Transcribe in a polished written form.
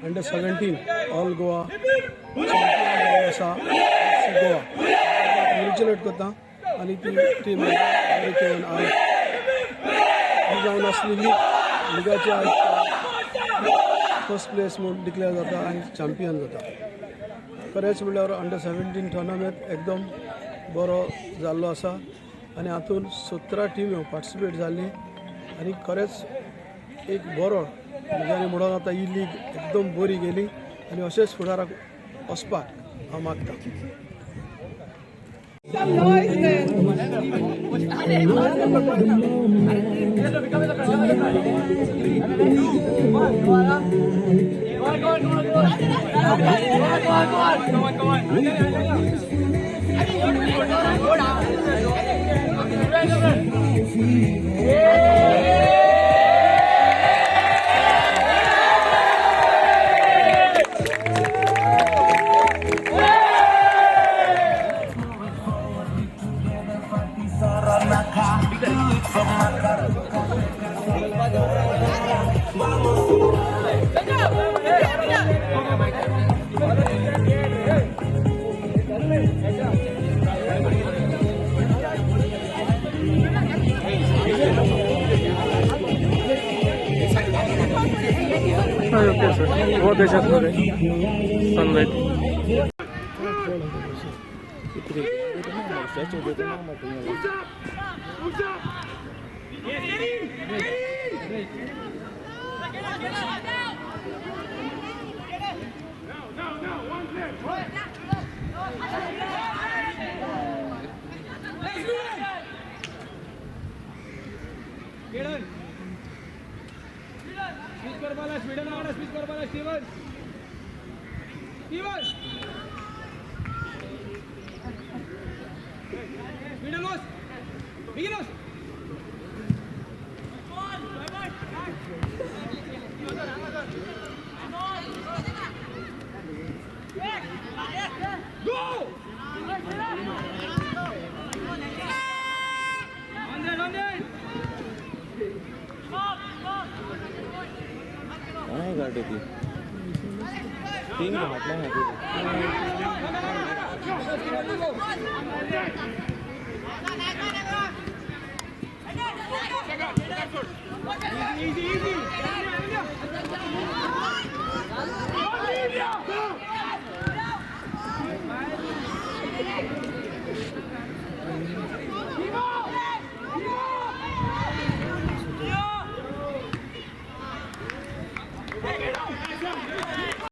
under 17 all Goa champion जाल्लो आसा F C Goa. Congratulate करता आनी ती टीम बरी खेळून आज ही जावन आसली लीग लिगाची आज फर्स्ट प्लेस म्हूण डिक्लेअर जाता आनी चॅम्पियन जाता. खरेंच म्हणल्यार अंडर 17 टोर्नामेंट एकदम बरो जाल्लो आसा आनी हातून 17 टिम्यो पार्टिसिपेट जाल्ली आनी खरेंच एक बरो म्हज्यानी म्हणून आतां ही लीग एकदम बरी गेली आनी अशेंच फुडाराक वचपाक हांव मागता. Some noise then. Okay sir, बहुत अच्छा सर. सनलाइट. स्विच कर बाला स्वीडन वाला स्विच कर बाला स्टीवन स्टीवन स्वीडन वॉस बिगिनोस. Go! On there, on there! नाही गाडी ती तीन घातल्या ना. Easy, easy.